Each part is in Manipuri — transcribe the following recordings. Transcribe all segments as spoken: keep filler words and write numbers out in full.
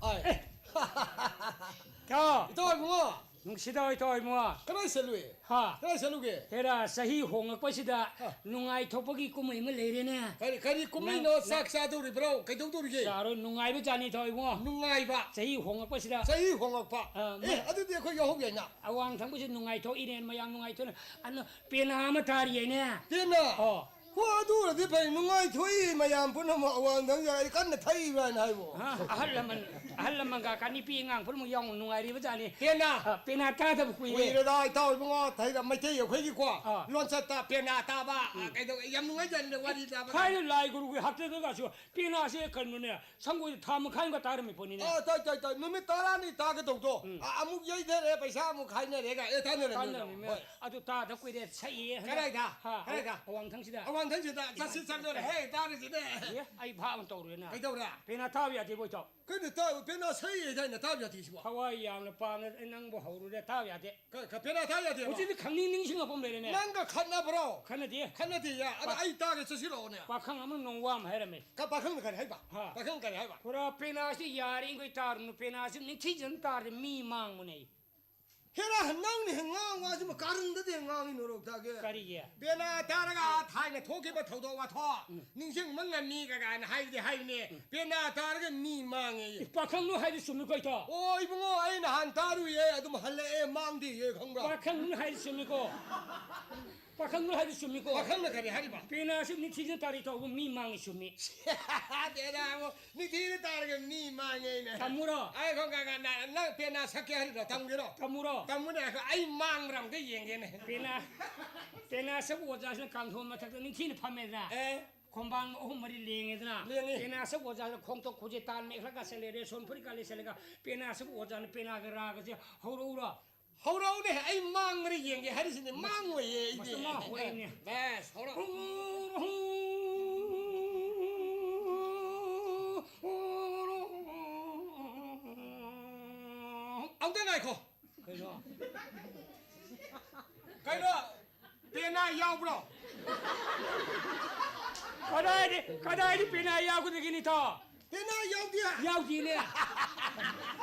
ꯑꯥꯏ꯫ ꯏꯇꯥꯎ꯫ ꯏꯇꯥꯎ ꯏꯕꯨꯡꯉꯣ꯫ ꯅꯨꯡꯁꯤꯗꯕ ꯏꯇꯥꯎ ꯏꯕꯨꯡꯉꯣ꯫ ꯀꯗꯥꯏ ꯆꯠꯂꯨꯏ? ꯍꯥ? ꯀꯗꯥꯏ ꯆꯠꯂꯨꯒꯦ? ꯍꯦꯔꯥ, ꯆꯍꯤ ꯍꯣꯡꯉꯛꯄꯁꯤꯗ ꯍꯥ꯫ ꯅꯨꯡꯉꯥꯏꯊꯣꯛꯄꯒꯤ ꯀꯨꯝꯍꯩ ꯑꯃ ꯂꯩꯔꯦꯅꯦ꯫ ꯀꯔꯤ, ꯀꯔꯤ ꯀꯨꯝꯍꯩꯅꯣ? ꯅꯪ, ꯆꯥꯛ ꯆꯥꯗꯧꯔꯤꯕ꯭ꯔꯣ? ꯀꯩꯗꯧꯗꯧꯔꯤꯒꯦ? ꯆꯥꯔꯣꯏ, ꯅꯨꯡꯉꯥꯏꯕ ꯖꯥꯠꯅꯤ ꯏꯇꯥꯎ ꯏꯕꯨꯡꯉꯣ꯫ ꯅꯨꯡꯉꯥꯏꯕ? ꯆꯍꯤ ꯍꯣꯡꯉꯛꯄꯁꯤꯗ꯫ ꯆꯍꯤ ꯍꯣꯡꯉꯛꯄ? ꯑꯥ, ꯑꯦ, ꯃ-, ꯑꯗꯨꯗꯤ ꯑꯩꯈꯣꯏ ꯌꯥꯎꯍꯧ ꯌꯥꯏꯅ꯫ ꯑꯋꯥꯡ ꯊꯪꯕꯁꯤ ꯅꯨꯡꯉꯥꯏꯊꯣꯛꯏꯅꯦ, ꯃꯌꯥꯝ ꯅꯨꯡꯉꯥꯏꯊꯣꯛꯅ꯫ ꯑꯗꯣ ꯄꯦꯅꯥ ꯑꯃ ꯇꯥꯔꯤꯌꯦꯅꯦ꯫ ꯄꯦꯅꯥ? ꯑꯣ꯫ ꯍꯣ, ꯑꯗꯨ ꯑꯣꯏꯔꯗꯤ ꯐꯩ, ꯅꯨꯡꯉꯥꯏꯊꯣꯛꯏ ꯃꯌꯥꯝ ꯄꯨꯝꯅꯃꯛ ꯑꯋꯥꯡ ꯊꯪ ꯌꯥꯏ, ꯀꯟꯅ ꯊꯛꯏꯕ꯭ꯔꯥ ꯍꯥꯏꯅ ꯍꯥꯏꯕꯣ? ꯍꯥ? ꯑꯍꯜ ꯂꯃꯟ, ꯑꯍꯜ ꯂꯃꯟꯒ ꯀꯥ ꯅꯨꯄꯤ ꯑꯉꯥꯡ ꯄꯨꯝꯅꯃꯛ ꯌꯥꯎꯅ ꯅꯨꯡꯉꯥꯏꯔꯤꯕ ꯖꯥꯠꯅꯤ꯫ ꯄꯦꯅꯥ? ꯑ, ꯄꯦꯅꯥ ꯇꯥꯗꯕ ꯀꯨꯏꯔꯦ꯫ ꯀꯨꯏꯔꯦꯗ, ꯏꯇꯥꯎ ꯏꯕꯨꯡꯉꯣ, ꯊꯥꯏꯅ ꯃꯩꯇꯩ ꯑꯩꯈꯣꯏꯒꯤꯀꯣ, ꯑꯥ꯫ ꯂꯣꯟꯆꯠꯇ ꯄꯦꯅꯥ ꯇꯥꯕ, ꯑ, ꯎꯝ꯫ ꯀꯩꯗꯧ-, ꯌꯥꯝ ꯅꯨꯡꯉꯥꯏꯖꯥꯠꯅꯤꯗ ꯋꯥꯔꯤ ꯇꯥꯕ꯫ ꯊꯥꯏꯅ ꯂꯥꯏ ꯒꯨꯔꯨꯒꯤ ꯍꯥꯛꯇꯛꯇꯒꯁꯨ ꯄꯦꯅꯥꯁꯦ ꯀꯩꯅꯣꯅꯦ, ꯁꯪꯒꯣꯏꯗ ꯊꯥ ꯃꯈꯥꯏ ꯑꯃꯒ ꯇꯥꯔꯝꯃꯤ ꯄꯣꯠꯅꯤꯅꯦ꯫ ꯑꯥ, ꯇꯥꯏ, ꯇꯥꯏ, ꯇꯥꯏ꯫ ꯅꯨꯃꯤꯠ ꯇꯔꯥꯅꯤ ꯇꯥꯒꯗꯧꯗꯣ꯫ ꯎꯝ꯫ ꯑ-, ꯑꯃꯨꯛ ꯌꯩꯊꯔꯦ, ꯄꯩꯁꯥ ꯑꯃꯨꯛ ꯈꯥꯏꯅꯔꯦꯒ꯫ ꯑꯦ, ꯇꯥꯟꯅꯔꯝꯃꯤ ꯇꯥꯟꯅꯔꯝꯃꯤ꯫ ꯃꯌꯥꯝ꯫ ꯍꯣꯏ꯫ ꯑꯗꯨ ꯇꯥꯗ ꯀꯨꯏꯔꯦ, ꯁꯛꯏꯌꯦ ꯍꯟꯗꯛ꯫ ꯀꯗꯥꯏꯗ? ꯍꯥ, ꯀꯗꯥꯏꯗ? ꯑꯋꯥꯡꯊꯪꯁꯤꯗ꯫ ꯑꯋꯥꯡꯊꯪꯁꯤꯗ? ꯆꯠꯁꯤ ꯆꯠꯂꯣꯅꯦ꯫ ꯍꯦ, ꯇꯥꯔꯤꯁꯤꯅꯦ꯫ ꯑꯦ, ꯑꯩ ꯚꯥꯞ ꯑꯃ ꯇꯧꯔꯦꯅ꯫ ꯀꯩꯗꯧꯔꯦ? ꯄꯦꯅꯥ ꯇꯥꯕ ꯌꯥꯗꯦꯕꯣ, ꯏꯇꯥꯎ꯫ ꯀꯩꯅꯣ ꯇꯥ-, ꯄꯦꯅꯥ ꯁꯛꯏ ꯍꯥꯏꯗꯥꯏꯅꯦ, ꯇꯥꯕ ꯌꯥꯗꯦ ꯁꯤꯕꯣ? ꯊꯋꯥꯏ ꯌꯥꯝꯅ ꯄꯥꯝꯅ ꯑꯩ ꯅꯪꯕꯨ ꯍꯧꯔꯨꯔꯦ, ꯇꯥꯕ ꯌꯥꯗꯦ꯫ ꯀ-, ꯀ-, ꯄꯦꯅꯥ ꯇꯥꯕ ꯌꯥꯗꯦꯕ? ꯍꯧꯖꯤꯛꯇꯤ ꯈꯪꯅꯤꯡ ꯅꯤꯡꯁꯤꯡꯉꯛꯄ ꯑꯃ ꯂꯩꯔꯦꯅꯦ꯫ ꯅꯪꯒ ꯈꯠꯅꯕ꯭ꯔꯣ? ꯈꯠꯅꯗꯦ꯫ ꯈꯠꯅꯗꯦꯌꯦ? ꯑꯗ ꯄꯥ-, ꯑꯩ ꯇꯥꯒꯦ, ꯆꯠꯁꯤꯜꯂꯛꯑꯣꯅꯦ꯫ ꯄꯥꯈꯪ ꯑꯃꯅ ꯅꯣꯡ ꯋꯥ ꯑꯃ ꯍꯥꯏꯔꯝꯃꯦ꯫ ꯀ-, ꯄꯥꯈꯪꯅ ꯀꯔꯤ ꯍꯥꯏꯕ? ꯍꯥ꯫ ꯄꯥꯈꯪ ꯀꯔꯤ ꯍꯥꯏꯕ? ꯄꯨꯔꯥ ꯄꯦꯅꯥꯁꯤ ꯌꯥꯔꯤꯈꯩ ꯇꯥꯔꯨꯅꯨ, ꯄꯦꯅꯥꯁꯤ ꯅꯤꯡꯊꯤꯖꯅ ꯇꯥꯔꯗꯤ ꯃꯤ ꯃꯥꯡꯕꯅꯦ꯫ ꯍꯦꯔꯥ, ꯅꯪꯅ ꯍꯦꯛ ꯉꯥꯡ ꯋꯥꯁꯤꯃ ꯀꯥꯔꯟꯗꯗꯤ ꯍꯦꯛ ꯉꯥꯡꯉꯤ ꯅꯣꯔꯣꯛꯇꯒꯤ꯫ ꯀꯔꯤꯒꯤ? ꯄꯦꯅꯥ ꯇꯥꯔꯒ ꯊꯥꯏꯅ ꯊꯣꯛꯈꯤꯕ ꯊꯧꯗꯣꯛ ꯋꯥꯊꯣꯛ ꯎꯝ꯫ ꯅꯤꯡꯁꯤꯡꯕ ꯉꯝꯃꯤ ꯀꯥꯏꯅ ꯍꯥꯏꯕꯗꯤ ꯍꯥꯏꯕꯅꯦ꯫ ꯎꯝ꯫ ꯄꯦꯅꯥ ꯇꯥꯔꯒ ꯃꯤ ꯃꯥꯡꯉꯦ꯫ ꯏ, ꯄꯥꯈꯪꯅꯣ ꯍꯥꯏꯗꯤ ꯆꯨꯝꯃꯤꯀꯣ, ꯏꯇꯥꯎ? ꯑꯣ, ꯏꯕꯨꯡꯉꯣ, ꯑꯩ ꯅꯍꯥꯟ ꯇꯥꯔꯨꯏꯌꯦ, ꯑꯗꯨꯝ ꯍꯜꯂꯛꯑꯦ, ꯃꯥꯡꯗꯦꯌꯦ, ꯈꯪꯕ꯭ꯔꯥ? ꯄꯥꯈꯪꯅꯣ ꯍꯥꯏꯗꯤ ꯆꯨꯝꯃꯤꯀꯣ? ꯄꯥꯈꯪꯅꯣ ꯍꯥꯏꯗꯤ ꯆꯨꯝꯃꯤꯀꯣ? ꯄꯥꯈꯪꯅ ꯀꯔꯤ ꯍꯥꯏꯔꯤꯕ? ꯄꯦꯅꯥꯁꯤ ꯅꯤꯡꯊꯤꯖꯅ ꯇꯥꯔꯤ ꯇꯧꯕ ꯃꯤ ꯃꯥꯡꯉꯤ ꯆꯨꯝꯃꯤ꯫ ꯄꯦꯅꯥꯕꯨ ꯅꯤꯡꯊꯤꯅ ꯇꯥꯔꯒ ꯃꯤ ꯃꯥꯡꯉꯦꯅꯦ꯫ ꯇꯝꯃꯨꯔꯣ? ꯑꯩ ꯈꯣ-, ꯀ-, ꯀ-, ꯅ-, ꯅꯪ ꯄꯦꯅꯥ ꯁꯛꯀꯦ ꯍꯥꯏꯔꯤꯔꯣ? ꯇꯝꯒꯦꯔꯣ? ꯇꯝꯃꯨꯔꯣ? ꯇꯝꯃꯨꯅꯦ, ꯑꯩ ꯃꯥꯡꯕ꯭ꯔꯥ ꯑꯝꯇ ꯌꯦꯡꯒꯦꯅꯦ꯫ ꯄꯦꯅꯥ, ꯄꯦꯅꯥ ꯁꯛꯄ ꯑꯣꯖꯥꯁꯤꯅ ꯀꯥꯡꯊꯣꯟ ꯃꯊꯛꯇ ꯅꯤꯡꯊꯤꯅ ꯐꯝꯃꯦꯗꯅ꯫ ꯑꯦ꯫ ꯈꯣꯡꯕꯥꯡ ꯑꯍꯨꯝ ꯃꯔꯤ ꯂꯦꯡꯉꯦꯗꯅ꯫ ꯂꯦꯡꯉꯦ꯫ ꯄꯦꯅꯥ ꯁꯛꯄ ꯑꯣꯖꯥꯁꯤꯅ ꯈꯣꯡꯇꯣꯛ ꯈꯨꯖꯦ ꯇꯥꯟ ꯃꯦꯈꯂꯥ ꯀꯥꯁꯦ ꯂꯩꯔꯦ, ꯁꯣꯟ ꯐꯨꯔꯤꯠ ꯀꯥ ꯂꯩꯁꯜꯂꯒ ꯄꯦꯅꯥ ꯁꯛꯄ ꯑꯣꯖꯥꯅ ꯄꯦꯅꯥꯒ ꯔꯥꯒꯁꯦ ꯍꯧꯔꯛꯎꯔꯣ? ꯍꯧꯔꯛꯎꯅꯦ, ꯑꯩ ꯃꯥꯡꯕ꯭ꯔꯥ ꯌꯦꯡꯒꯦ ꯍꯥꯏꯔꯤꯁꯤꯅꯦ, ꯃꯥꯡꯉꯣꯏꯌꯦ ꯑꯩꯗꯤ꯫ ꯃꯁꯤ ꯃꯥ ꯍꯣꯔꯦꯟꯅꯦ꯫ ꯕꯦꯁ, ꯍꯧꯔꯛꯑꯣ꯫ ꯑꯝꯇ ꯉꯥꯏꯈꯣ꯫ ꯀꯩꯅꯣ? ꯀꯩꯅꯣ? ꯄꯦꯅꯥ ꯌꯥꯎꯕ꯭ꯔꯣ? ꯀꯗꯥꯏꯗ, ꯀꯗꯥꯏꯗ ꯄꯦꯅꯥ ꯌꯥꯎꯒꯗꯒꯦꯅꯤ, ꯏꯇꯥꯎ? ꯄꯦꯅꯥ ꯌꯥꯎꯗꯦ꯫ ꯌꯥꯎꯗꯦꯅꯦ꯫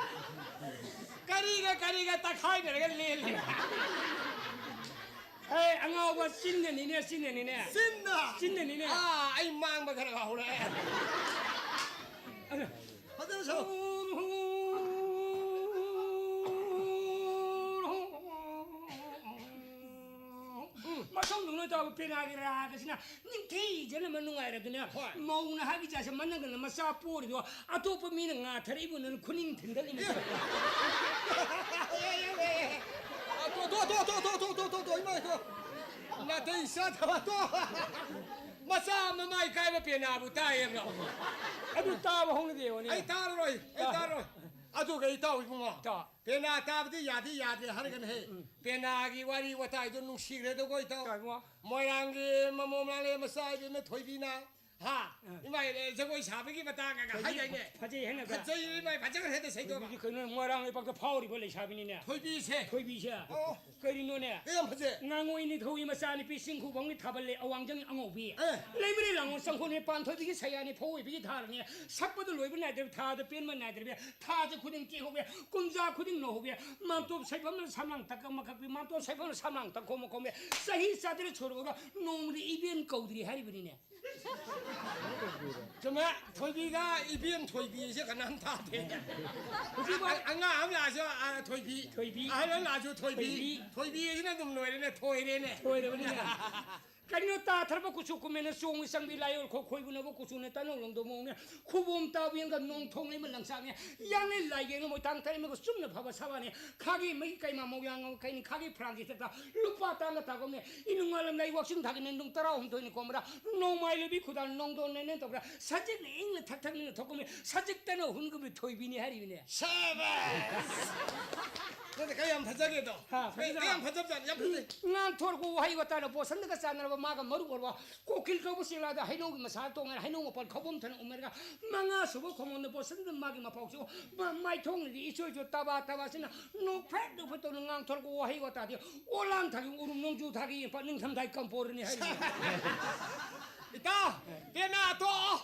ꯀꯔꯤꯒ ꯀꯔꯤꯒ ꯇꯛꯈꯥꯏꯅꯔꯒ ꯂꯦꯜꯂꯤ꯫ ꯍꯦ, ꯑꯉꯥꯎꯕ, ꯆꯤꯟꯅꯅꯤꯅꯦ, ꯆꯤꯟꯅꯅꯤꯅꯦ꯫ ꯆꯤꯟꯅ? ꯆꯤꯟꯅꯅꯤꯅꯦ꯫ ꯑꯥ, ꯑꯩ ꯃꯥꯡꯕ ꯈꯔ ꯍꯧꯔꯦ꯫ ꯑꯗꯨ ꯐꯖꯅ ꯁꯛꯎ꯫ ꯎꯝ꯫ ꯃꯁꯧꯗꯧꯅ ꯇꯧꯕ ꯄꯦꯅꯥꯒꯤ ꯔꯥꯒꯁꯤꯅ ꯅꯤꯡꯊꯤꯖꯅ ꯑꯃ ꯅꯨꯡꯉꯥꯏꯔꯗꯨꯅ꯫ ꯍꯣꯏ꯫ ꯃꯧ ꯅꯍꯥꯒꯤ ꯖꯥꯠꯁꯦ ꯃꯅꯪꯒꯅ ꯃꯆꯥ ꯄꯣꯔꯤꯗꯣ ꯑꯇꯣꯞꯄ ꯃꯤꯅ ꯉꯥ ꯊꯔꯛꯏꯕꯨ ꯅꯪ ꯈꯨꯅꯤꯡ ꯊꯤꯟꯗꯠꯂꯤꯅꯦ꯫ ꯑꯦ꯫ ꯑꯦ, ꯑꯦ, ꯑꯦ, ꯑꯦ꯫ ꯑ, ꯇꯣ, ꯇꯣ, ꯏꯃꯥꯏ, ꯇꯣ꯫ ꯅꯥꯇꯩ ꯆꯥꯗꯕ, ꯇꯣ꯫ ꯃꯆꯥ ꯃꯃꯥꯏ ꯀꯥꯏꯕ ꯄꯦꯅꯥꯕꯨ ꯇꯥꯏꯌꯦꯕ꯭ꯔꯣ? ꯑꯗꯨ ꯇꯥꯕ ꯍꯧꯅꯗꯦ ꯌꯦꯡꯉꯨꯅꯦ꯫ ꯑꯩ ꯇꯥꯔꯔꯣꯏ, ꯑꯩ ꯇꯥ- ꯇꯥꯔꯔꯣꯏ꯫ ꯑꯗꯨꯒ ꯏꯇꯥꯎ ꯏꯕꯨꯡꯉꯣ, ꯏꯇꯥꯎ꯫ ꯄꯦꯅꯥ ꯇꯥꯕꯗꯤ ꯌꯥꯗꯤ ꯌꯥꯗ꯭ꯔꯦ ꯍꯥꯏꯔꯒꯅ ꯍꯦ, ꯎꯝ꯫ ꯄꯦꯅꯥꯒꯤ ꯋꯥꯔꯤ ꯋꯥꯇꯥꯏꯗꯣ ꯅꯨꯡꯁꯤꯈ꯭ꯔꯦꯗꯀꯣ ꯏꯇꯥꯎ꯫ ꯏꯇꯥꯎ ꯏꯕꯨꯡꯉꯣ꯫ ꯃꯣꯏꯔꯥꯡꯒꯤ ꯃꯃꯣꯝ ꯂꯥꯡꯂꯦ ꯃꯆꯥ ꯏꯕꯦꯝꯃ ꯊꯣꯏꯕꯤꯅ, ꯍꯥ? ꯑꯥ꯫ ꯏꯃꯥꯏ, ꯖꯒꯣꯏ ꯁꯥꯕꯒꯤ ꯃꯇꯥꯡꯒ ꯊꯣꯏꯕꯤ ꯍꯥꯏꯗꯥꯏꯅꯦ? ꯐꯖꯩ ꯍꯥꯏꯅꯕ꯭ꯔꯥ? ꯐꯖꯩ, ꯏꯃꯥꯏ, ꯐꯖꯈ꯭ꯔꯦ ꯍꯦꯛꯇ ꯁꯩꯗꯣꯛꯑꯣ꯫ ꯊꯣꯏꯕꯤꯗꯤ ꯀꯩꯅꯣ, ꯃꯣꯏꯔꯥꯡ ꯂꯩꯄꯥꯛꯇ ꯐꯥꯎꯔꯤꯕ ꯂꯩꯁꯥꯕꯤꯅꯤꯅꯦ꯫ ꯊꯣꯏꯕꯤꯁꯦ꯫ ꯊꯣꯏꯕꯤꯁꯦ꯫ ꯑꯣ꯫ ꯀꯔꯤꯅꯣꯅꯦ? ꯑꯦ, ꯌꯥꯝ ꯐꯖꯩ꯫ ꯉꯥꯉꯣꯏ ꯅꯤꯡꯊꯧꯒꯤ ꯃꯆꯥꯅꯨꯄꯤ ꯆꯤꯡꯈꯨꯕꯝꯒꯤ ꯊꯥꯕꯜꯂꯦ ꯑꯋꯥꯡꯖꯪ ꯑꯉꯧꯕꯤ꯫ ꯑꯦ꯫ ꯂꯩꯃꯔꯦꯜ ꯂꯥꯡꯉꯣꯜ ꯆꯪꯈꯣꯜꯅꯦ ꯄꯥꯟꯊꯣꯏꯕꯤꯒꯤ ꯁꯌꯥꯅꯦ ꯐꯧ ꯑꯣꯏꯕꯤꯒꯤ ꯊꯥꯔꯅꯦ꯫ ꯁꯛꯄꯗ ꯂꯣꯏꯕ ꯅꯥꯏꯗ꯭ꯔꯕꯤ, ꯊꯥꯗ ꯄꯦꯟꯕ ꯅꯥꯏꯗ꯭ꯔꯕꯤ, ꯊꯥꯁꯦ ꯈꯨꯗꯤꯡ ꯇꯦꯛꯍꯧꯕꯤ, ꯀꯨꯝꯖꯥ ꯈꯨꯗꯤꯡ ꯅꯧꯍꯧꯕꯤ, ꯃꯥꯟꯇꯣꯞ ꯁꯩꯐꯝꯅ ꯁꯝꯂꯥꯡ ꯇꯛꯀ ꯃꯈꯛꯄꯤ, ꯃꯥꯟꯇꯣꯞ ꯁꯩꯐꯝꯅ ꯁꯝꯂꯥꯡ ꯇꯛꯈꯣ ꯃꯈꯣꯝꯕꯤ, ꯆꯍꯤ ꯆꯥꯇꯔꯦꯠ ꯁꯨꯔꯕꯒ ꯅꯣꯡꯃꯗꯤ ꯏꯕꯦꯟ ꯀꯧꯗ꯭ꯔꯤ ꯍꯥꯏꯔꯤꯕꯅꯤꯅꯦ꯫ ꯆꯨꯝꯃꯦ, ꯊꯣꯏꯕꯤꯒ ꯏꯕꯦꯟ ꯊꯣꯏꯕꯤꯁꯦ ꯀꯅꯥꯝ ꯇꯥꯗꯦ꯫ ꯍꯧꯖꯤꯛ ꯑ-, ꯑꯉꯥꯡ ꯑꯃ ꯂꯥꯛꯑꯁꯨ, ꯑ, ꯊꯣꯏꯕꯤ꯫ ꯊꯣꯏꯕꯤ꯫ ꯑꯍꯜ ꯑꯃ ꯂꯥꯛꯑꯁꯨ ꯊꯣꯏꯕꯤ꯫ ꯊꯣꯏꯕꯤ꯫ ꯊꯣꯏꯕꯤꯁꯤꯅ ꯑꯗꯨꯝ ꯂꯣꯏꯔꯦꯅꯦ, ꯊꯣꯏꯔꯦꯅꯦ꯫ ꯊꯣꯏꯔꯕꯅꯤꯅꯦ꯫ ꯀꯔꯤꯅꯣ ꯇꯥ ꯊꯔꯕ ꯀꯨꯆꯨ ꯀꯨꯃꯦꯟꯅ ꯆꯣꯡꯉꯤ ꯆꯪꯕꯤ ꯂꯥꯏꯌꯣꯜ ꯈꯣ ꯈꯣꯏꯕꯨꯅꯕ ꯀꯨꯆꯨꯅ ꯇꯅꯧ ꯂꯪꯗꯧ ꯃꯑꯣꯡꯅꯦ꯫ ꯈꯨꯕꯣꯝ ꯇꯥꯕꯦꯟꯒ ꯅꯣꯡ ꯊꯣꯡ ꯂꯩꯃ ꯂꯪꯆꯥꯛꯅꯦ꯫ ꯌꯥꯡꯂꯦꯟ ꯂꯥꯏꯌꯦꯡꯅ ꯃꯣꯏꯇꯥꯡ ꯇꯔꯦꯠꯃꯒ ꯆꯨꯝꯅ ꯐꯕ ꯁꯥꯕꯥꯅꯦ꯫ ꯈꯥꯒꯤ ꯃꯩ ꯀꯩꯃꯥ ꯃꯧ ꯌꯥꯡꯉꯕ ꯀꯩꯅꯤ ꯈꯥꯒꯤ ꯐ꯭ꯔꯥꯡꯒꯤ ꯊꯛꯇ ꯂꯨꯄꯥ ꯇꯥꯡꯒ ꯇꯥꯒꯣꯝꯅꯦ꯫ ꯏꯅꯨꯡ ꯉꯥꯂꯝꯗꯥꯏ ꯋꯥꯛꯆꯤꯡ ꯊꯥꯒꯤ ꯅꯦꯟꯗꯨꯡ ꯇꯔꯥꯍꯨꯝꯗꯣꯏꯅꯤ ꯀꯣꯝꯕꯗ ꯅꯣꯡꯃꯥꯏ ꯂꯣꯏꯕꯤ ꯈꯨꯗꯥꯜ ꯅꯣꯡꯗꯣꯟ ꯅꯦꯅꯦ ꯇꯧꯕ꯭ꯔꯥ? ꯁꯖꯤꯛꯅ ꯏꯪꯅ ꯊꯛ ꯊꯛꯅ ꯊꯣꯛꯀꯨꯝꯃꯤ꯫ ꯁꯖꯤꯛꯇꯅ ꯍꯨꯟꯒꯨꯝꯕꯤ ꯊꯣꯏꯕꯤꯅꯤ ꯍꯥꯏꯔꯤꯕꯅꯦ꯫ ꯁꯦꯕꯥꯁ! ꯅꯪꯗꯤ ꯀꯌꯥꯝ ꯐꯖꯒꯦꯗꯣ꯫ ꯍꯥ, ꯐꯖꯗ꯭ꯔꯣ? ꯀꯌꯥꯝ ꯐꯖꯕꯖꯥꯠꯅꯤ, ꯌꯥꯝ ꯐꯖꯩ꯫ ꯉꯥꯡꯊꯣꯔꯛꯄ ꯋꯥꯍꯩ ꯋꯥꯇꯥꯅ ꯕꯣꯁꯟꯗꯒ ꯆꯥꯟꯅꯔꯕ ꯃꯥꯒ ꯃꯔꯨꯞ ꯑꯣꯏꯔꯕ ꯀꯣꯀꯤꯜ ꯀꯧꯕ ꯆꯦꯛꯂꯥꯗ ꯍꯩꯅꯧꯒꯤ ꯃꯁꯥ ꯇꯣꯡꯉꯦ, ꯍꯩꯅꯧ ꯃꯄꯥꯟ ꯈꯥꯎꯕꯝ ꯊꯅ ꯎꯃꯦꯔꯒ ꯃꯉꯥ ꯁꯨꯕ ꯈꯣꯡꯕꯣꯟꯗ ꯕꯣꯁꯟꯗ ꯃꯥꯒꯤ ꯃꯄꯥꯎꯁꯨ ꯃ-, ꯃꯥꯏꯊꯣꯡꯅꯗꯤ ꯏꯆꯣꯏ ꯆꯣꯏ ꯇꯕꯥ ꯇꯕꯥꯁꯤꯅ ꯅꯣꯛꯐꯦꯠ ꯅꯣꯛꯐꯦꯠ ꯇꯧꯅ ꯉꯥꯡꯊꯣꯔꯛꯄ ꯋꯥꯍꯩ ꯋꯥꯇꯥꯗꯤ ꯑꯣꯂꯥꯡ ꯊꯥꯒꯤ ꯎꯔꯨꯝ ꯅꯣꯡꯖꯨ ꯊꯥꯒꯤ ꯌꯦꯡꯄꯥꯛ ꯅꯤꯡꯊꯝꯊꯥꯒꯤ ꯀꯝꯄꯣꯔꯅꯤ ꯍꯥꯏꯔꯤ꯫ ꯏꯇꯥꯎ, ꯄꯦꯅꯥ ꯇꯣꯛꯑꯣ꯫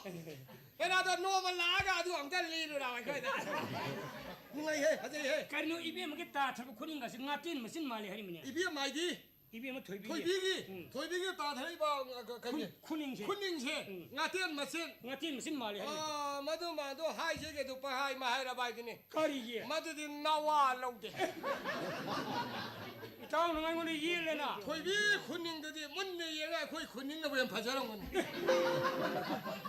ꯄꯦꯅꯥꯗꯣ ꯅꯣꯡꯃ ꯂꯥꯛꯑꯒ ꯑꯗꯨ ꯑꯝꯇ ꯂꯤꯔꯨꯔꯥ ꯑꯩꯈꯣꯏꯗ꯫ ꯅꯨꯡꯉꯥꯏꯍꯦ, ꯐꯖꯩꯍꯦ꯫ ꯀꯔꯤꯅꯣ ꯏꯕꯦꯝꯃꯒꯤ ꯇꯥ ꯊꯕ ꯈꯨꯅꯤꯡꯒꯁꯤ ꯉꯥꯇꯦꯟ ꯃꯆꯤꯟ ꯃꯥꯜꯂꯤ ꯍꯥꯏꯔꯤꯃꯤꯅꯦ꯫ ꯏꯕꯦꯝ ꯍꯥꯏꯗꯤ? ꯏꯕꯦꯝꯃ ꯊꯣꯏꯕꯤꯒꯤ꯫ ꯊꯣꯏꯕꯤꯒꯤ? ꯎꯝ꯫ ꯊꯣꯏꯕꯤꯒꯤ ꯇꯥꯊꯔꯛꯏꯕ, ꯑ, ꯀ-, ꯀꯔꯤ? ꯈꯨ-, ꯈꯨꯅꯤꯡꯁꯦ꯫ ꯈꯨꯅꯤꯡꯁꯦ꯫ ꯎꯝ꯫ ꯉꯥꯇꯦꯟ ꯃꯆꯤꯟ꯫ ꯉꯥꯇꯦꯟ ꯃꯆꯤꯟ ꯃꯥꯜꯂꯤ ꯍꯥꯏꯔꯤꯃꯤꯅꯦ꯫ ꯑ, ꯃꯗꯨ ꯃꯥꯗꯣ ꯍꯥꯏꯁꯦ ꯀꯩꯗꯧ ꯄꯪꯍꯥꯏ ꯃꯍꯥꯏꯔꯕ ꯍꯥꯏꯗꯨꯅꯤ꯫ ꯀꯔꯤꯒꯤ? ꯃꯗꯨꯗꯤ ꯅꯋꯥ ꯂꯧꯗꯦ꯫ ꯏꯇꯥꯎꯅ ꯑꯩꯉꯣꯟꯗ ꯌꯦꯠꯂꯦꯅ꯫ ꯊꯣꯏꯕꯤ ꯈꯨꯅꯤꯡꯗꯨꯗꯤ ꯃꯨꯟꯅ ꯌꯦꯡꯉ ꯑꯩꯈꯣꯏ ꯈꯨꯅꯤꯡꯅꯕꯨ ꯌꯥꯝ ꯐꯖꯔꯝꯒꯅꯤ꯫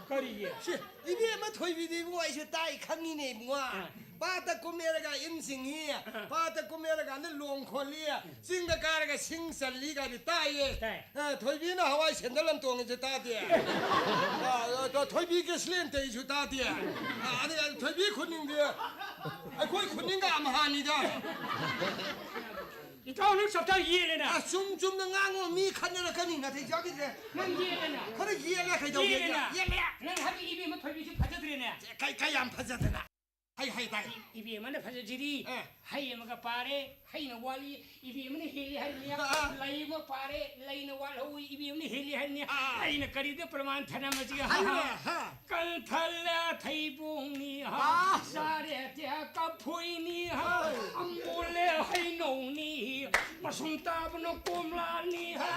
ꯀꯔꯤꯒꯤ? ꯁꯤ, ꯏꯕꯦꯝꯃ ꯊꯣꯏꯕꯤꯗꯤ ꯏꯕꯨꯡꯉꯣ ꯑꯩꯁꯨ ꯇꯥꯏ ꯈꯪꯉꯤꯅꯦ ꯏꯕꯨꯡꯉꯣ꯫ ꯑꯥ꯫ ꯄꯥꯠꯇ ꯀꯨꯝꯃꯦꯔꯒ ꯏꯟ ꯆꯤꯡꯉꯤ, ꯑꯥ꯫ ꯄꯥꯠꯇ ꯀꯨꯝꯃꯦꯔꯒ ꯂꯣꯡ ꯈꯣꯜꯂꯤ, ꯆꯤꯡꯗ ꯀꯥꯔꯒ ꯁꯤꯡ ꯆꯜꯂꯤ ꯀꯥꯏꯗꯤ ꯇꯥꯏꯌꯦ꯫ ꯇꯥꯏ꯫ ꯑ, ꯊꯣꯏꯕꯤꯅ ꯍꯋꯥꯏ ꯁꯦꯟꯗꯜ ꯑꯃ ꯇꯣꯡꯉꯤꯁꯦ ꯇꯥꯗꯦ꯫ ꯑ, ꯑ, ꯊꯣꯏꯕꯤ ꯀꯦꯁꯂꯦꯟ ꯇꯩꯁꯨ ꯇꯥꯗꯦ꯫ ꯑ, ꯑꯗꯨꯒ ꯊꯣꯏꯕꯤ ꯈꯨꯅꯤꯡꯗꯤ ꯑꯩꯈꯣꯏ ꯈꯨꯅꯤꯡꯒ ꯑꯃꯍꯥꯅꯤꯗ꯫ ꯏꯇꯥꯎ, ꯅꯪ ꯆꯞ ꯆꯥꯅ ꯌꯦꯜꯂꯦꯅ꯫ ꯑ, ꯆꯨꯝ ꯆꯨꯝꯅ ꯉꯥꯡꯉꯣ, ꯃꯤ ꯈꯠꯅꯔꯛꯀꯅꯤ ꯅꯥꯇꯩ ꯆꯥꯈꯤꯗ꯭ꯔꯦ꯫ ꯅꯪ ꯌꯦꯜꯂꯦꯅ꯫ ꯈꯔ ꯌꯦꯜꯂꯦ ꯀꯩꯗꯧꯒꯦ? ꯌꯦꯜꯂꯦꯅ꯫ ꯌꯦꯜꯂꯦ꯫ ꯅꯪ ꯍꯥꯏꯕ ꯏꯕꯦꯝꯃ ꯊꯣꯏꯕꯤꯁꯤ ꯐꯖꯗ꯭ꯔꯦꯅꯦ꯫ ꯀꯩ, ꯀꯩ ꯌꯥꯝ ꯐꯖꯗꯅ? ꯍꯩ, ꯍꯩ ꯇꯥꯏ꯫ ꯏꯕꯦꯝꯃꯅ ꯐꯖꯁꯤꯗꯤ ꯑꯦ꯫ ꯍꯩ ꯑꯃꯒ ꯄꯥꯔꯦ, ꯍꯩꯅ ꯋꯥꯠꯂꯤ, ꯏꯕꯦꯝꯃꯅ ꯍꯦꯜꯂꯤ ꯍꯥꯏꯔꯤꯅꯦ꯫ ꯑꯥ, ꯑꯥ꯫ ꯂꯩ ꯑꯃ ꯄꯥꯔꯦ, ꯂꯩꯅ ꯋꯥꯠꯍꯧꯏ, ꯏꯕꯦꯝꯃꯅ ꯍꯦꯜꯂꯤ ꯍꯥꯏꯔꯤꯅꯦ꯫ ꯑꯥ, ꯑꯥ꯫ ꯑꯩꯅ ꯀꯔꯤꯗ ꯄ꯭ꯔꯃꯥꯟ ꯊꯅꯝꯃꯁꯤꯒ? ꯍꯥꯏꯌꯨꯅꯦ, ꯍꯥ꯫ ꯀꯟꯊꯜꯂꯦ ꯊꯩꯕꯣꯡꯅꯤ ꯍꯥ, ꯑꯥ꯫ ꯆꯥꯔꯦ ꯇꯦ ꯀꯐꯣꯏꯅꯤ ꯍꯥ, ꯍꯣꯏ꯫ ꯑꯝꯕꯣꯜꯂꯦ ꯍꯩꯅꯧꯅꯤ, ꯃꯁꯨꯡ ꯇꯥꯕꯅ ꯀꯣꯝꯂꯥꯅꯤ ꯍꯥ,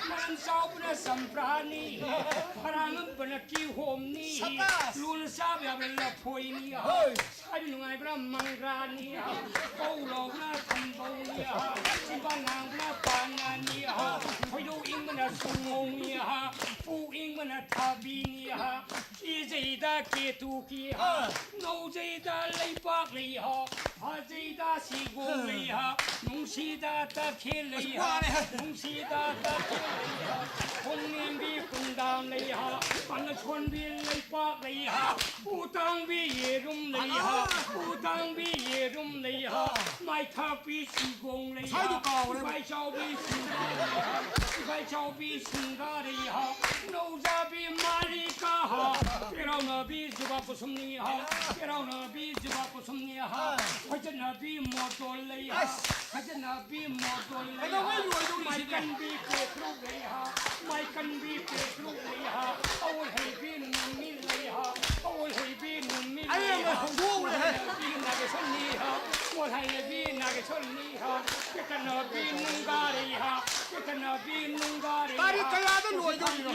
ꯃꯔꯝ ꯆꯥꯎꯕꯅ ꯆꯝꯄ꯭ꯔꯥꯅꯤ ꯍꯥ, ꯃꯔꯥꯡ ꯑꯝꯕꯅ ꯀꯤꯍꯣꯝꯅꯤ, ꯁꯕꯥꯁ꯫ ꯂꯨꯅ ꯆꯥꯕ ꯌꯥꯕ ꯂꯐꯣꯏꯅꯤ ꯍꯥ, ꯍꯣꯏ꯫ ꯍꯥꯏꯕ ꯅꯨꯡꯉꯥꯏꯕꯅ ꯃꯪꯒ꯭ꯔꯥꯅꯤ ꯍꯥ, ꯄꯧ ꯂꯥꯎꯕꯅ ꯊꯝꯕꯧꯅꯤ ꯍꯥ, ꯆꯤꯝꯕꯥꯜ ꯉꯥꯡꯕꯅ ꯄꯥꯟꯅꯥꯅꯤ ꯍꯥ, ꯈꯣꯏꯗꯧ ꯏꯪꯕꯅ ꯁꯨꯡꯉꯧꯅꯤ ꯍꯥ, ꯄꯨꯛ ꯏꯪꯕꯅ ꯊꯕꯤꯅꯤ ꯍꯥ, ꯀꯦꯖꯩꯗ ꯀꯦꯇꯨꯀꯤ ꯍꯥ, ꯑꯥ꯫ ꯉꯧꯖꯩꯗ ꯂꯩꯄꯥꯛꯂꯩ ꯍꯥ, ꯐꯖꯩꯗ ꯁꯤꯒꯣꯡ ꯂꯩ ꯍꯥ, ꯅꯨꯡꯁꯤꯗ ꯇꯈꯦꯜ ꯂꯩ ꯍꯥ, ꯑꯁ, ꯋꯥꯔꯦ꯫ ꯅꯨꯡꯁꯤꯗ ꯇꯈꯦꯜ ꯂꯩ ꯍꯥ, ꯈꯣꯡꯅꯦꯝꯕꯤ ꯈꯨꯟꯗꯥꯝ ꯂꯩ ꯍꯥ, ꯄꯥꯅꯁꯣꯟꯕꯤ ꯂꯩꯄꯥꯛ ꯂꯩ ꯍꯥ, ꯎꯇꯥꯡꯕꯤ ꯌꯦꯔꯨꯝ ꯂꯩ ꯍꯥ, ꯑꯥ꯫ ꯎꯇꯥꯡꯕꯤ ꯌꯦꯔꯨꯝ ꯂꯩ ꯍꯥ, ꯑꯥ꯫ ꯃꯥꯏꯊꯥꯛꯄꯤ ꯁꯤꯒꯣꯡ ꯂꯩ ꯍꯥ, ꯉꯁꯥꯏꯗꯣ ꯀꯥꯎꯔꯦ꯫ ꯏꯄꯥꯏꯆꯥꯎꯕꯤ ꯁꯤꯡꯒꯥ ꯂꯩ ꯍꯥ, ꯏꯄꯥꯏꯆꯥꯎꯕꯤ ꯁꯤꯡꯒꯥ ꯂꯩ ꯍꯥ, ꯅꯧꯖꯥꯕꯤ ꯃꯥꯂꯤꯀꯥ ꯍꯥ, ꯄꯦꯔꯥꯎꯅꯕꯤ ꯖꯨꯕꯥ ꯀꯨꯁꯨꯝꯅꯤ ꯍꯥ, ꯄꯦꯔꯥꯎꯅꯕꯤ ꯖꯨꯕꯥ ꯀꯨꯁꯨꯝꯅꯤ ꯍꯥ, ꯐꯖꯅꯕꯤ ꯃꯣꯇꯣꯔ ꯂꯩ ꯍꯥ, ꯑꯁ꯫ ꯐꯖꯅꯕꯤ ꯃꯣꯇꯣꯔ ꯂꯩ ꯍꯥ, ꯀꯩꯗꯧꯉꯩ ꯂꯣꯏꯗꯧꯔꯤꯁꯤꯗꯤ? ꯃꯥꯏꯀꯟꯕꯤ ꯄꯦꯇ꯭ꯔꯨꯛ ꯂꯩ ꯍꯥ, ꯃꯥꯏꯀꯟꯕꯤ ꯄꯦꯇ꯭ꯔꯨꯛ ꯂꯩ ꯍꯥ, ꯑꯋꯣꯜ ꯍꯩꯕꯤ ꯅꯨꯃꯤꯠ ꯂꯩ ꯍꯥ, ꯑꯋꯣꯜ ꯍꯩꯕꯤ ꯅꯨꯃꯤꯠ ꯑꯩ ꯂꯩ ꯑꯃ ꯍꯥ, ꯍꯧꯗꯣꯛꯎꯔꯦ꯫ ꯃꯣꯜꯍꯩꯕꯤ ꯅꯥꯒꯦꯁꯣꯔꯅꯤ ꯍꯥ, ꯃꯣꯜꯍꯩꯕꯤ ꯅꯥꯒꯦꯁꯣꯔꯅꯤ ꯍꯥ, ꯄꯦꯇꯅꯕꯤ ꯅꯨꯡꯒꯥꯔꯩ ꯍꯥ, ꯄꯦꯇꯅꯕꯤ ꯅꯨꯡꯒꯥꯔꯩ ꯍꯥ, ꯇꯥꯔꯤꯛ ꯀꯌꯥꯗ ꯂꯣꯏꯗꯣꯏꯅꯣ?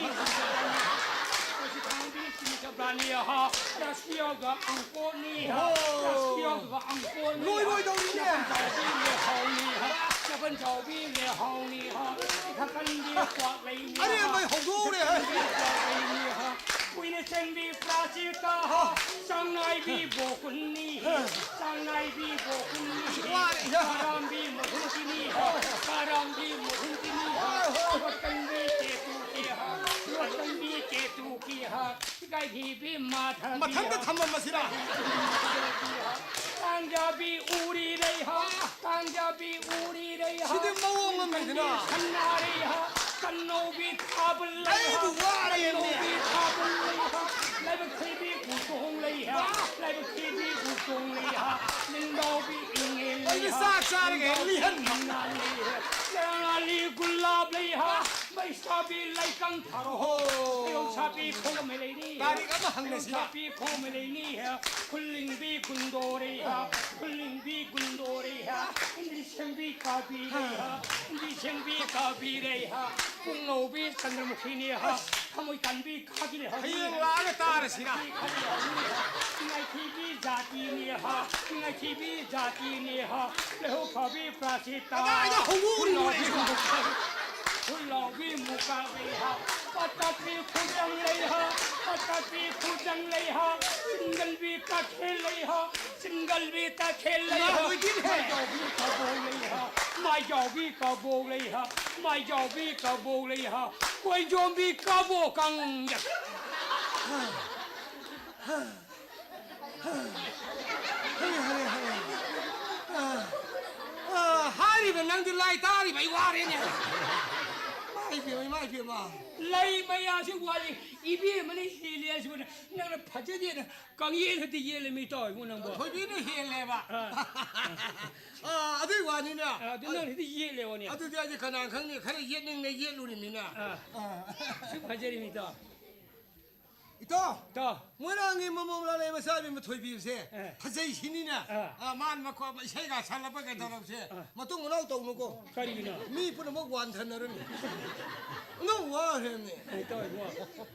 ꯀꯣꯁꯤꯊꯥꯡꯕꯤ ꯁꯤꯡꯖꯕ꯭ꯔꯥꯅꯤ ꯍꯥ, ꯔꯥꯁꯇ꯭ꯔꯤꯌꯒ ꯑꯪꯀꯣꯠꯅꯤ ꯍꯥ, ꯑꯣ꯫ ꯔꯥꯁꯇ꯭ꯔꯤꯌꯒ ꯑꯪꯀꯣꯠꯅꯤ ꯍꯥ, ꯂꯣꯏꯔꯣꯏꯗꯧꯔꯤꯅꯦ꯫ ꯅꯄꯟ ꯆꯥꯎꯕꯤ ꯂꯦꯍꯥꯎꯅꯤ ꯍꯥ, ꯅꯄꯟ ꯆꯥꯎꯕꯤ ꯂꯦꯍꯥꯎꯅꯤ ꯍꯥ, ꯏꯊꯛꯀꯟꯒꯤ ꯀ꯭ꯋꯥꯛꯂꯩꯅꯤ ꯍꯥ, ꯑꯔꯦꯝꯕꯩ ꯍꯧꯗꯣꯛꯎꯔꯦ꯫ ꯏꯊꯛꯀꯟꯒꯤ ꯀ꯭ꯋꯥꯛꯂꯩꯅꯤ ꯍꯥ, ꯀꯨꯏꯅ ꯆꯦꯟꯕꯤ ꯄ꯭ꯔꯥꯁꯤꯇꯥ ꯍꯥ, ꯆꯥꯡꯅꯥꯏꯕꯤ ꯕꯣꯀꯨꯟꯅꯤ ꯍꯥ, ꯆꯥꯡꯅꯥꯏꯕꯤ ꯕꯣꯀꯨꯟꯅꯤ ꯍꯥ, ꯋꯥꯔꯦ ꯍꯥ꯫ ꯀꯥꯔꯥꯝꯕꯤ ꯃꯍꯨꯝꯀꯤꯅꯤ ꯍꯥ, ꯀꯥꯔꯥꯝꯕꯤ ꯃꯍꯨꯝꯀꯤꯅꯤ ꯍꯥ, ꯂꯣꯠꯀꯟꯕꯤ ꯀꯦꯇꯨꯀꯤ ꯍꯥ, ꯂꯣꯠꯀꯟꯕꯤ ꯀꯦꯇꯨꯀꯤ ꯍꯥ, ꯏꯀꯥꯏꯊꯤꯕꯤ ꯃꯥꯙꯕꯤ ꯃꯊꯟꯇ ꯍꯥ, ꯊꯝꯃꯝꯃꯁꯤꯔꯥ? ꯇꯥꯡꯖꯥꯕꯤ ꯎꯔꯤ ꯂꯩ ꯍꯥ, ꯇꯥꯡꯖꯥꯕꯤ ꯎꯔꯤ ꯂꯩ ꯍꯥ, ꯁꯤꯗꯤ ꯃꯑꯣꯡ ꯑꯃꯅꯤꯗꯅ꯫ ꯁꯟꯅꯥꯔꯤ ꯍꯥ, ꯀꯟꯅꯧꯕꯤ ꯊꯥꯕꯜ ꯂꯩ ꯍꯥ, ꯑꯩꯕꯨ ꯋꯥꯔꯦꯅꯦ꯫ ꯀꯟꯅꯧꯕꯤ ꯊꯥꯕꯜ ꯂꯩ ꯍꯥ, ꯂꯥꯏꯕꯛ ꯊꯤꯕꯤ ꯎꯇꯣꯡ ꯂꯩ ꯍꯥ, ꯂꯥꯏꯕꯛ ꯊꯤꯕꯤ ꯎꯇꯣꯡ ꯂꯩ ꯍꯥ, ꯂꯤꯟꯗꯥꯎꯕꯤ ꯏꯉꯦꯜ ꯂꯩ ꯑꯩꯗꯤ ꯍꯥ, ꯆꯥꯛ ꯆꯥꯔꯒ ꯂꯤꯟꯗꯥꯎꯕꯤ ꯍꯦꯛ ꯂꯤꯍꯟ꯫ ꯏꯉꯥꯜ ꯂꯩ ꯍꯥ, ꯆꯔꯥꯡꯂꯤ ꯒꯨꯂꯥꯞ ꯂꯩ ꯍꯥ, ꯃꯩꯁꯥꯕꯤ ꯂꯩꯀꯪ ꯊꯥꯔꯣ ꯍꯣ꯫ ꯈꯣꯏꯔꯧ ꯁꯥꯕꯤ ꯈꯣꯡꯃꯩ ꯂꯩꯅꯤ ꯍꯥ, ꯇꯥꯔꯤꯛ ꯑꯃ ꯈꯣꯏꯔꯧ ꯍꯪꯅꯁꯤꯔꯥ? ꯁꯥꯕꯤ ꯈꯣꯡꯃꯩ ꯂꯩꯅꯤ ꯍꯥ, ꯈꯨꯜꯂꯤꯡꯕꯤ ꯒꯨꯟꯗꯣꯔꯤ ꯍꯥ, ꯈꯨꯜꯂꯤꯡꯕꯤ ꯒꯨꯟꯗꯣꯔꯤ ꯍꯥ, ꯏꯟꯗꯤ ꯁꯦꯝꯕꯤ ꯀꯥꯕꯤ ꯂꯩ ꯍꯥ, ꯏꯟꯗꯤ ꯁꯦꯝꯕꯤ ꯀꯥꯕꯤ ꯂꯩ ꯍꯥ, ꯄꯨꯡꯉꯧꯕꯤ ꯆꯟꯗ꯭ꯔꯃꯨꯈꯤꯅꯤ ꯍꯥ, ꯊꯃꯣꯏ ꯀꯥꯟꯕꯤ ꯈꯥꯒꯤ ꯂꯩꯍꯧꯅꯤ ꯍꯌꯦꯡ ꯍꯥ, ꯂꯥꯛꯑꯒ ꯇꯥꯔꯁꯤꯔꯥ? ꯈꯥꯒꯤ ꯂꯩꯍꯧꯅꯤ ꯍꯥ, ꯉꯥꯏꯊꯤꯕꯤ ꯖꯥꯇꯤꯅꯤ ꯍꯥ, ꯉꯥꯏꯊꯤꯕꯤ ꯖꯥꯇꯤꯅꯤ ꯍꯥ, ꯂꯩꯍꯧ ꯐꯕꯤ ꯄ꯭ꯔꯥꯁꯤꯇꯥ ꯍꯥ, ꯀꯗꯥꯏꯗ ꯍꯧꯗꯣꯛꯎꯔꯤꯅꯣ ꯄꯨꯡꯉꯧꯕꯤ ꯑꯩꯁꯨ? ꯒꯨꯟꯗꯣꯔꯤ ꯈꯨꯂꯥꯎꯕꯤ ꯃꯨꯀꯥ ꯂꯩꯍꯥ, ꯄꯇꯥꯄꯤ ꯈꯨꯖꯪ ꯂꯩꯍꯥ, ꯄꯇꯥꯄꯤ ꯈꯨꯖꯪ ꯂꯩꯍꯥ, ꯆꯤꯡꯒꯜꯕꯤ ꯇꯈꯦꯜ ꯂꯩꯍꯥ, ꯆꯤꯡꯒꯜꯕꯤ ꯇꯈꯦꯜ ꯂꯩꯍꯥ, ꯂꯣꯏꯗꯤꯅꯦ꯫ ꯃꯥꯏꯖꯥꯎꯕꯤ ꯀꯕꯣꯛ ꯂꯩꯍꯥ, ꯃꯥꯏꯖꯥꯎꯕꯤ ꯀꯕꯣꯛ ꯂꯩꯍꯥ, ꯃꯥꯏꯖꯥꯎꯕꯤ ꯀꯕꯣꯛ ꯂꯩꯍꯥ, ꯀꯣꯏꯖꯣꯝꯕꯤ ꯀꯕꯣꯛ ꯀꯪ꯫ ꯍꯔꯦ, ꯍꯔꯦ, ꯍꯔꯦ꯫ ꯑ, ꯑ, ꯍꯥꯏꯔꯤꯕ ꯅꯪꯗꯤ ꯂꯥꯏ ꯇꯥꯔꯤꯕ ꯑꯩ ꯋꯥꯔꯦꯅꯦ꯫ ꯏꯃꯥꯏ ꯄꯦꯝꯃ, ꯏꯃꯥꯏ ꯄꯦꯝꯃ꯫ ꯂꯩ ꯃꯌꯥꯁꯤ ꯋꯥꯠꯂꯤ꯫ ꯏꯕꯦꯝꯃꯅ ꯍꯦꯜꯂꯦ ꯍꯥꯏꯁꯤꯕꯨ ꯅꯪꯅ ꯐꯖꯗꯦꯅ ꯀꯪꯌꯦꯠ ꯍꯦꯛꯇ ꯌꯦꯠꯂꯦ ꯃꯤ ꯇꯧꯏꯕꯨ ꯅꯪꯕꯣ꯫ ꯊꯣꯏꯕꯤꯅ ꯍꯦꯜꯂꯦꯕ꯫ ꯑꯥ꯫ ꯑꯥ, ꯑꯗꯨꯏ ꯋꯥꯅꯤꯅꯦ꯫ ꯑꯥ, ꯑꯗꯨ ꯅꯪ ꯍꯦꯛꯇ ꯌꯦꯠꯂꯦꯕꯅꯦ꯫ ꯑꯗꯨꯗꯤ ꯑꯩꯗꯤ ꯀꯅꯥ ꯈꯪꯅꯤ? ꯈꯔ ꯌꯦꯠꯅꯤꯡꯅ ꯌꯦꯠꯂꯨꯔꯤꯃꯤꯅ꯫ ꯑꯥ꯫ ꯑꯥ꯫ ꯁꯨꯛ ꯐꯖꯔꯤ ꯃꯤ ꯇꯧ꯫ ꯏꯇꯥꯎ, ꯏꯇꯥꯎ꯫ ꯃꯣꯏꯔꯥꯡꯒꯤ ꯃꯃꯣꯝ ꯂꯥꯂꯩ ꯃꯆꯥꯅꯨꯄꯤ ꯃꯊꯣꯏꯕꯤꯁꯦ ꯑꯦ꯫ ꯐꯖꯩ ꯁꯤꯅꯤꯅꯦ꯫ ꯑꯥ꯫ ꯑꯥ, ꯃꯥꯅ ꯃꯈꯣ-, ꯏꯁꯩꯒ ꯁꯛꯂꯛꯄ ꯀꯩꯗꯧꯔꯕꯁꯦ ꯑꯥ꯫ ꯃꯇꯨꯡ ꯃꯅꯥꯎ ꯇꯧꯅꯨꯀꯣ꯫ ꯀꯔꯤꯒꯤꯅꯣ? ꯃꯤ ꯄꯨꯝꯅꯃꯛ ꯋꯥꯟꯊꯅꯔꯅꯤ꯫ ꯅꯪ ꯋꯥꯈ꯭ꯔꯦꯅꯦ꯫ ꯑꯩ ꯇꯧꯋꯦꯕꯣ꯫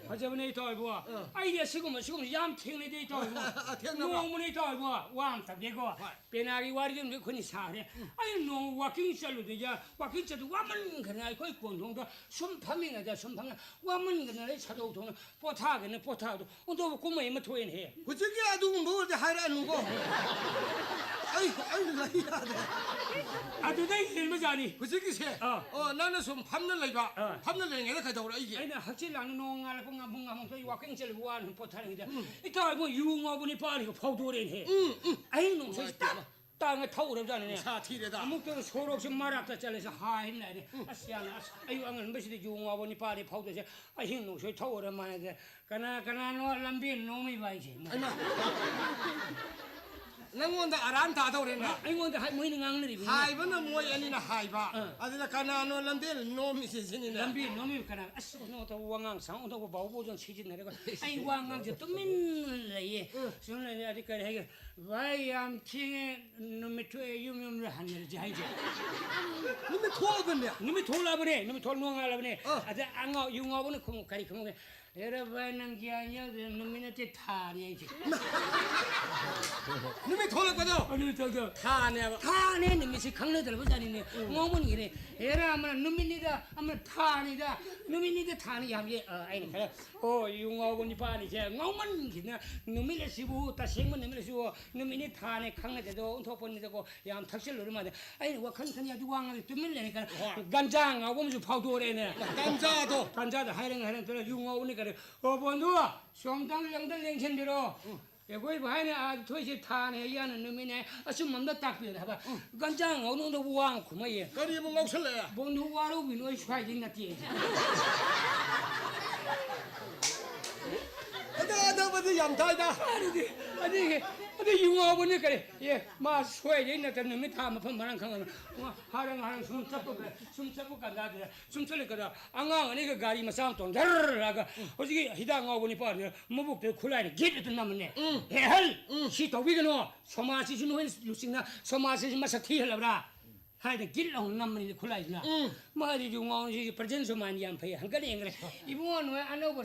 ꯐꯖꯕꯅꯦ ꯑꯩ ꯇꯧꯋꯦꯕꯣ꯫ ꯑꯥ꯫ ꯑꯩꯗꯤ ꯑꯁꯤꯒꯨꯝꯕ, ꯑꯁꯤꯒꯨꯝꯕ ꯌꯥꯝ ꯊꯦꯡꯅꯩꯗꯤ ꯑꯩ ꯇꯧꯋꯦꯕꯣ꯫ ꯊꯦꯡꯅꯕ? ꯅꯣꯡꯃꯅꯤ ꯑꯩ ꯇꯧꯋꯦꯕꯣ꯫ ꯋꯥ ꯑꯃ ꯇꯝꯒꯦꯀꯣ꯫ ꯍꯣꯏ꯫ ꯄꯦꯅꯥꯒꯤ ꯋꯥꯔꯤꯗꯨꯝꯗꯤ ꯑꯩꯈꯣꯏꯅ ꯁꯥꯈ꯭ꯔꯦ꯫ ꯎꯝ꯫ ꯑꯩ ꯅꯣꯡꯃ walking ꯆꯠꯂꯨꯗꯣꯏꯗ, walking ꯆꯠꯇꯨ ꯋꯥꯃꯟꯈ꯭ꯔꯦ ꯑꯩꯈꯣꯏ ꯀꯣꯟꯊꯣꯡꯗ ꯁꯨꯝ ꯐꯝꯃꯤꯉꯩꯗ ꯁꯨꯝ ꯐꯝꯅ ꯋꯥꯃꯟꯈ꯭ꯔꯦ ꯑꯩ ꯁꯥꯗꯣꯛ ꯊꯣꯛꯅ ꯄꯣꯊꯥꯒꯦꯅ ꯄꯣꯊꯥꯕꯗꯣ ꯑꯣꯟꯊꯣꯛꯄ ꯀꯨꯝꯍꯩ ꯑꯃ ꯊꯣꯛꯑꯦꯅꯦꯍꯦ꯫ ꯍꯧꯖꯤꯛꯀꯤ ꯑꯗꯨꯒꯨꯝꯕ ꯑꯣꯏꯔꯗꯤ ꯍꯥꯏꯔꯛꯑꯅꯨꯀꯣ꯫ ꯑꯩ, ꯑꯩ ꯂꯩ ꯌꯥꯗꯦ꯫ ꯑꯗꯨꯗꯩ ꯍꯦꯟꯕꯖꯥꯠꯅꯤ꯫ ꯍꯧꯖꯤꯛꯀꯤꯁꯦ? ꯑꯥ꯫ ꯑꯣ, ꯅꯪꯅ ꯁꯨꯝ ꯐꯝꯅ ꯂꯩꯕ꯫ ꯑꯥ꯫ ꯐꯝꯅ ꯂꯩꯔꯤꯉꯩꯗ ꯀꯩꯗꯧꯔꯛꯏꯒꯦ? ꯑꯩꯅ ꯍꯛꯆꯤꯠ ꯂꯥꯡꯅ ꯅꯣꯡ ꯉꯥꯜꯂꯛꯄ ꯉꯥꯃꯨ ꯉꯥꯃꯨ ꯑꯩ walking ꯆꯠꯂꯨꯕ ꯋꯥꯅ ꯁꯨꯝ ꯄꯣꯊꯥꯔꯤꯉꯩꯗ, ꯎꯝ꯫ ꯏꯇꯥꯎ ꯏꯕꯨꯡ ꯌꯨ ꯉꯥꯎꯕ ꯅꯤꯄꯥꯅꯤꯒ ꯐꯥꯎꯗꯣꯔꯛꯑꯦꯅꯦꯍꯦ꯫ ꯎꯝ, ꯎꯝ꯫ ꯑꯍꯤꯡ ꯅꯣꯡꯁꯣꯏ ꯅꯨꯡꯉꯥꯏꯇꯦꯗ꯫ ꯇꯞ ꯇꯥꯡꯅ ꯊꯧꯔꯕꯖꯥꯠꯅꯤꯅꯦ꯫ ꯁꯥ ꯊꯤꯔꯦꯗ꯫ ꯑꯃꯨꯛꯇ ꯁꯣꯔꯣꯛꯁꯦ ꯃꯔꯛꯇ ꯆꯠꯂꯦꯁꯦ ꯍꯥꯏꯅ ꯂꯩꯔꯦ꯫ ꯎꯝ꯫ ꯑꯁ, ꯌꯥꯝꯅ, ꯑꯁ, ꯑꯌꯨꯛ ꯑꯉꯟꯕꯁꯤꯗ ꯌꯨ ꯉꯥꯎꯕ ꯅꯤꯄꯥꯅꯤ ꯐꯥꯎꯗꯣꯏꯁꯦ꯫ ꯑꯍꯤꯡ ꯅꯣꯡꯁꯣꯏ ꯊꯧꯔ ꯃꯥꯟꯅꯗꯦ꯫ ꯀꯅꯥ ꯀꯅꯥꯅꯣ ꯂꯝꯕꯦꯟ ꯅꯣꯝꯃꯤꯕ ꯍꯥꯏꯁꯦ? ꯍꯩꯃꯥ꯫ ꯅꯪꯉꯣꯟꯗ ꯑꯔꯥꯟ ꯇꯥꯗꯧꯔꯦꯅ꯫ ꯑꯩꯉꯣꯟꯗ ꯍꯥꯏ, ꯃꯣꯏꯅ ꯉꯥꯡꯅꯔꯤꯕꯅꯤ꯫ ꯍꯥꯏꯕꯅ ꯃꯣꯏ ꯑꯅꯤꯅ ꯍꯥꯏꯕ꯫ ꯑꯥ꯫ ꯑꯗꯨꯗ ꯀꯅꯥꯅꯣ ꯂꯝꯕꯦꯟ ꯅꯣꯝꯃꯤꯁꯦ ꯁꯤꯅꯤꯅ꯫ ꯂꯝꯕꯦꯟ ꯅꯣꯝꯃꯤꯕ ꯀꯅꯥ? ꯑꯁ, ꯑꯣꯟꯊꯣꯛ ꯑꯣꯟꯊꯣꯛꯄ ꯋꯥꯉꯥꯡ ꯁꯉꯥꯡ ꯑꯣꯟꯊꯣꯛꯄ ꯕꯥꯎꯕꯣꯖꯣꯟ ꯁꯤꯖꯤꯟꯅꯔꯒ ꯑꯩ ꯋꯥ ꯉꯥꯡꯁꯦ ꯇꯨꯃꯤꯟꯅ ꯂꯩꯌꯦ꯫ ꯎꯝ꯫ ꯁꯨꯝ ꯂꯩꯔꯦ꯫ ꯑꯗꯨ ꯀꯔꯤ ꯍꯥꯏꯒꯦ? ꯚꯥꯏ, ꯌꯥꯝ ꯊꯦꯡꯉꯦ꯫ ꯅꯨꯃꯤꯠ ꯊꯣꯛꯑꯦ, ꯌꯨꯝ ꯌꯨꯝꯗ ꯍꯟꯅꯔꯁꯦ ꯍꯥꯏꯁꯦ꯫ ꯅꯨꯃꯤꯠ ꯊꯣꯛꯑꯕꯅꯦ? ꯅꯨꯃꯤꯠ ꯊꯣꯛꯂꯛꯑꯕꯅꯦ, ꯅꯨꯃꯤꯠ ꯊꯣꯛ ꯅꯣꯡꯉꯥꯜꯂꯕꯅꯦ꯫ ꯑꯥ꯫ ꯑꯗ ꯑꯉꯥꯎ-, ꯌꯨ ꯉꯥꯎꯕꯅ ꯈꯨꯝꯃꯨ-, ꯀꯔꯤ ꯈꯨꯝꯃꯨꯒꯦ? ꯍꯦꯔꯥ ꯚꯥꯏ, ꯅꯪ ꯒ꯭ꯌꯥꯟ ꯌꯥꯎꯗꯦ꯫ ꯅꯨꯃꯤꯠ ꯅꯠꯇꯦ, ꯊꯥꯅꯤ ꯑꯩꯁꯦ꯫ ꯅꯨꯃꯤꯠ ꯊꯣꯛꯂꯛꯄꯗꯣ ꯑꯗꯨ ꯇꯧꯗꯣ꯫ ꯊꯥꯅꯦꯕ꯫ ꯊꯥꯅꯦ ꯅꯨꯃꯤꯠꯁꯤ ꯈꯪꯅꯗ꯭ꯔꯕꯖꯥꯠꯅꯤꯅꯦ꯫ ꯉꯥꯎꯃꯟꯈꯤꯅꯦ꯫ ꯍꯦꯔꯥ ꯑꯃꯅ ꯅꯨꯃꯤꯠꯅꯤꯗ, ꯑꯃꯅ ꯊꯥꯅꯤꯗ꯫ ꯅꯨꯃꯤꯠꯅꯤꯗ ꯊꯥꯅꯤ ꯌꯥꯝ ꯌꯦ-, ꯑ, ꯑꯩꯅ ꯈꯔ, ꯑꯣ, ꯌꯨ ꯉꯥꯎꯕ ꯅꯤꯄꯥꯅꯤꯁꯦ ꯉꯥꯎꯃꯟꯈꯤꯗꯅ ꯅꯨꯃꯤꯠ ꯑꯁꯤꯕꯨ, ꯇꯁꯦꯡꯕ ꯅꯨꯃꯤꯠ ꯑꯁꯤꯕꯨ ꯅꯨꯃꯤꯠꯅꯤ ꯊꯥꯅꯦ ꯈꯪꯅꯗꯦꯗꯣ, ꯑꯣꯟꯊꯣꯛꯄꯅꯤꯗꯀꯣ, ꯌꯥꯝ ꯊꯛꯆꯜꯂꯨꯔ ꯃꯥꯜꯂꯦ꯫ ꯑꯩꯅ ꯋꯥꯈꯜ ꯈꯟ ꯌꯥꯗꯤ ꯋꯥ ꯉꯥꯡꯗꯦ, ꯇꯨꯃꯤꯟ ꯂꯩꯔꯦ꯫ ꯀꯥꯏꯅ ꯍꯣꯏ꯫ ꯒꯟꯖꯥ ꯉꯥꯎꯕ ꯑꯃꯁꯨ ꯐꯥꯎꯗꯣꯔꯛꯑꯦꯅꯦ꯫ ꯒꯟꯖꯥꯗꯣ꯫ ꯒꯟꯖꯥꯗ ꯍꯥꯏꯔꯪ ꯍꯥꯏꯔꯪ ꯇꯧꯔ ꯌꯨ ꯉꯥꯎꯕꯅꯤ ꯀꯔꯤ꯫ ꯑꯣ, ꯕꯣꯟꯗꯨ, ꯁꯣꯝꯇꯪ ꯂꯪꯗ ꯂꯦꯡꯁꯤꯟꯕꯤꯔꯣ꯫ ꯑꯩꯈꯣꯏ ꯚꯥꯏꯅ ꯑꯥ ꯊꯣꯏꯁꯤ ꯊꯥꯅꯦ, ꯌꯥꯅ ꯅꯨꯃꯤꯠꯅꯦ, ꯑꯆꯨꯝꯕ ꯑꯝꯗ ꯇꯥꯛꯄꯤꯌꯨꯅꯦ ꯍꯥꯏꯕ꯫ ꯒꯟꯖꯥ ꯉꯥꯎꯅꯨꯡꯗꯕꯨ ꯋꯥ ꯑꯃ ꯈꯨꯝꯃꯛꯏ꯫ ꯀꯔꯤ ꯑꯃꯨꯛ ꯉꯥꯎꯁꯜꯂꯛꯑꯦ? ꯕꯣꯟꯗꯨ ꯋꯥꯔꯧꯕꯤꯅꯨ, ꯑꯩ ꯁ꯭ꯋꯥꯏꯗꯩ ꯅꯠꯇꯦ꯫ ꯑꯗ ꯑꯗꯕꯗꯤ ꯌꯥꯝ ꯊꯥꯏꯗ꯫ ꯑꯗꯨꯗꯤ, ꯑꯗꯨꯗꯤ, ꯑꯗꯨꯗꯤ ꯌꯨ ꯉꯥꯎꯕꯅꯤ ꯀꯔꯤ? ꯑꯦ, ꯃꯥ ꯁ꯭ꯋꯥꯏꯗꯩ ꯅꯠꯇ ꯅꯨꯃꯤꯠ ꯊꯥ ꯃꯐꯝ ꯃꯔꯥꯡ ꯈꯪꯉꯒ ꯃꯥ ꯍꯥꯔꯪ ꯍꯥꯔꯪ ꯁꯨꯝ ꯆꯠꯄ, ꯁꯨꯝ ꯆꯠꯄ ꯀꯥꯟꯗ ꯁꯨꯝ ꯆꯠꯂꯀꯥꯟꯗ ꯑꯉꯥꯡ ꯑꯅꯤꯒ ꯒꯥꯔꯤ ꯃꯆꯥ ꯑꯃ ꯇꯣꯡꯊꯔꯒ ꯍꯧꯖꯤꯛꯀꯤ ꯍꯤꯗꯥꯛ ꯉꯥꯎꯕ ꯅꯤꯄꯥꯗꯨꯅ ꯃꯕꯨꯛꯇꯨꯗ ꯈꯨꯠꯂꯥꯏꯅ ꯒꯤꯠ ꯑꯗꯨ ꯅꯝꯃꯅꯦ꯫ "ꯍꯦ ꯍꯜ! ꯁꯤ ꯇꯧꯕꯤꯒꯅꯣ꯫ ꯁꯃꯥꯖꯁꯤꯁꯨ ꯅꯣꯏꯅ ꯂꯨꯆꯤꯡꯅ ꯁꯃꯥꯖꯁꯤꯁꯨ ꯃꯁꯛ ꯊꯤꯍꯜꯂꯕ꯭ꯔꯥ?" ꯍꯥꯏꯅ ꯒꯤꯠ ꯂꯥꯎꯅ ꯅꯝꯃꯅꯤꯅꯦ ꯈꯨꯠꯂꯥꯏꯗꯨꯅ꯫ ꯃꯥꯗꯤ ꯌꯨ ꯉꯥꯎꯅ ꯁꯤꯁꯨ present ꯁꯨꯃꯥꯏꯅ ꯌꯥꯝ ꯐꯩ, ꯍꯪꯒꯠ ꯌꯦꯡꯈ꯭ꯔꯦ꯫ "ꯏꯕꯨꯡꯉꯣ, ꯅꯣꯏ ꯑꯅꯧꯕ